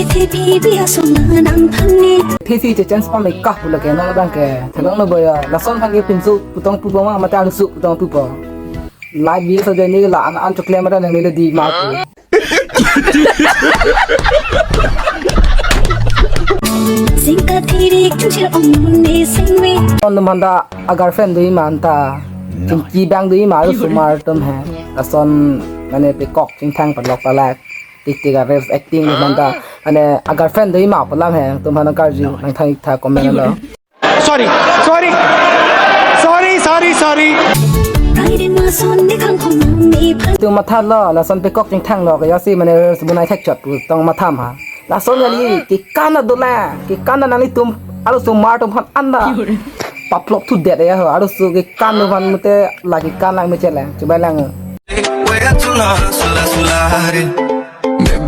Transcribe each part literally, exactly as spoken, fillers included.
Thepi bi asong nang thani. Thesi che chance pame kah pula ke nang bang ke. Thelong no boya. Lason aphan ke pinso putong pupo ma mate arloso putong pupo. Live view sa jani la an an chokle mara nang le di ma pu. Singkat thirik chuchir ong ne singwi. Atum aphanta a girlfriend do-i ma anta. Chingki bang do-i ma arloso mar atum he. Lason mane pekok chingthang palok palak. Tik tik a reels acting atum aphanta. Mane a girlfriend do-i ma pu alam he. Atum aphanta karju nang thang ik tha comment lo. Sorry, sorry, sorry, sorry, sorry. Kaidin mason ni kangkong ni phan. Atum matha lo, lason pekok chingthang lo, kaya si mane reels bonai thek chot pu tong matha ma. Lason kali, kekan na dola, kekan na nanglitum, arloso mar atum aphan anda. Paplop thu det ya ho, arloso kekan atum aphan mute lagi kan lang mechet lang, coba lang.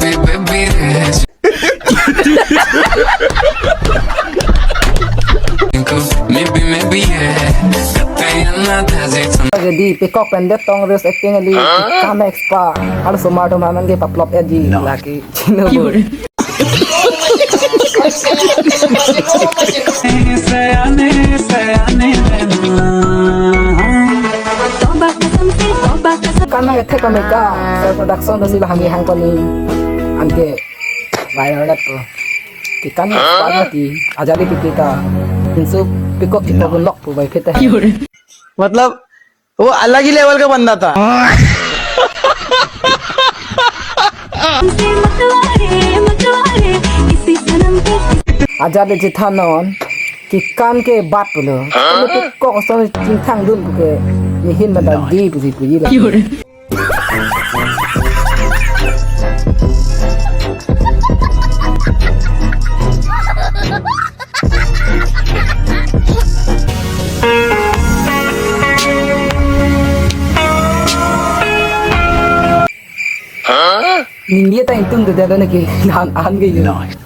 Baby, baby, maybe, maybe, yeah. Katayana dazik. Jadi pekok pen det tong reels acting kali, kam expa. Arloso mar atum aphan ke paplop ya di lagi. Chino bo. Kan nang ethek pame kah, Sir Production do si lahang hang koni. Anke viral dak to. Kekan na pa ti ajali piti ta. Insu pekok ti pabun lok pu bai pheta. मतलब वो अलग ही लेवल का बंदा था। Ajat le chethan non, kekan ke bat pulo. Kalo pekok ason chingthang dun pu ke, nihin mata di pusi puji la. Ningje ta ingtung te dada nake, an an ke yo. Nice.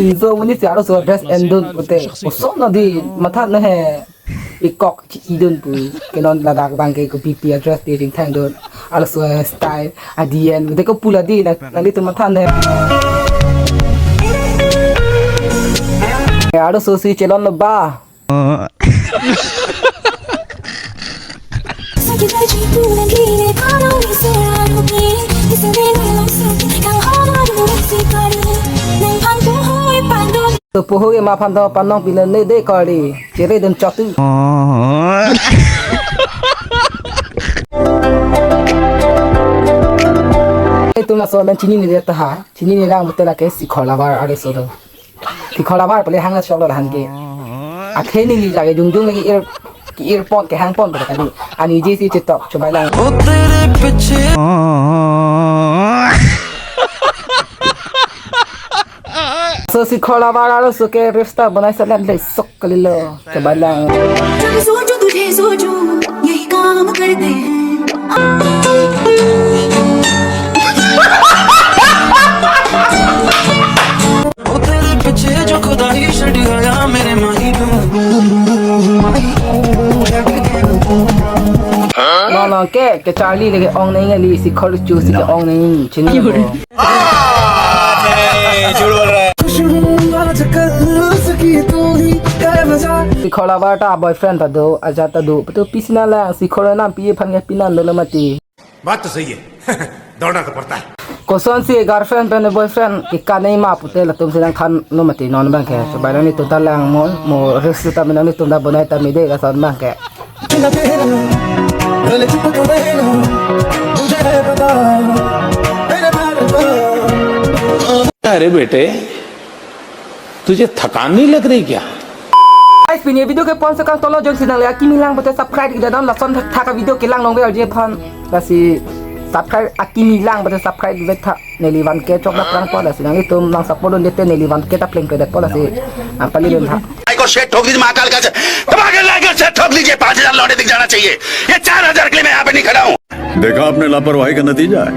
Inso muni si arloso dress endun pute. Oso na di matha na he. Pekok chi idun pu. Ke non ladak bang ke ko P P address di ring thang dun. Arloso style adien. De ko pula di na, nanglitum matha na. Arloso si chelon lo ba. To puhu ke ma aphan to panong pine ne de kali. Chere dun chotu. Itum laso men chinine det ta ha. Chinine lang betul lake Sikhor Lover arloso do. Sikhor Lover pale hang na chok lo hang ke. Athe neli lake jung jung lagi ear, earphone ke hang pon pada kali. Ani je si chetok coba lang. So Sikhor Lover arloso ke reels ta bonai salat le sok kali lo. Coba lang. जब सोचूं तुझे सोचूं, यही काम करते हैं। ओ तेरे पीछे जो खुदा ही छड़ गया मेरे माही को, माही को छड़ के। No, no, ke, ke Charlie lake ong nang kali, Sikhor chu si ke ong nang, chini bo. नहीं, झूठ बोल रहा है। खुश हूँ आजकल उसकी तू ही है वजह। Sikhor Lover ta boyfriend ta do, ajat ta do. Putu pisi na la, Sikhor nampi aphan ke pinan dolo mati. बात तो सही है। दौड़ना तो पड़ता है। Kosonsi girlfriend pen boyfriend kekan nei ma pute latum si nang than lo mati non bang ke. Coba nanglitum ta lang mo, mo reels ta nanglitum ta bonai ta mide lason bang ke. अरे बेटे, तुझे थकान नहीं लग रही क्या? Guys, pini video ke pon sekang tolo jongsi nang le akimi lang pute subscribe ida don lason thak thak video kelang long ve arje phan. Lasi subscribe akimi lang pute subscribe ve tha. Neli one K chok dak prang po lasi nanglitum nang support dun det te neli one K ta pleng pe det po lasi. Nang pali dun tha. Like और शेयर ठोक दीजिए महाकाल का, दबा के लाइक और शेयर ठोक दीजिए। पाँच हज़ार लौंडे दिख जाना चाहिए। ये चार हज़ार के लिए मैं यहाँ पे नहीं खड़ा हूँ। देखा आपने लापरवाही का नतीजा है।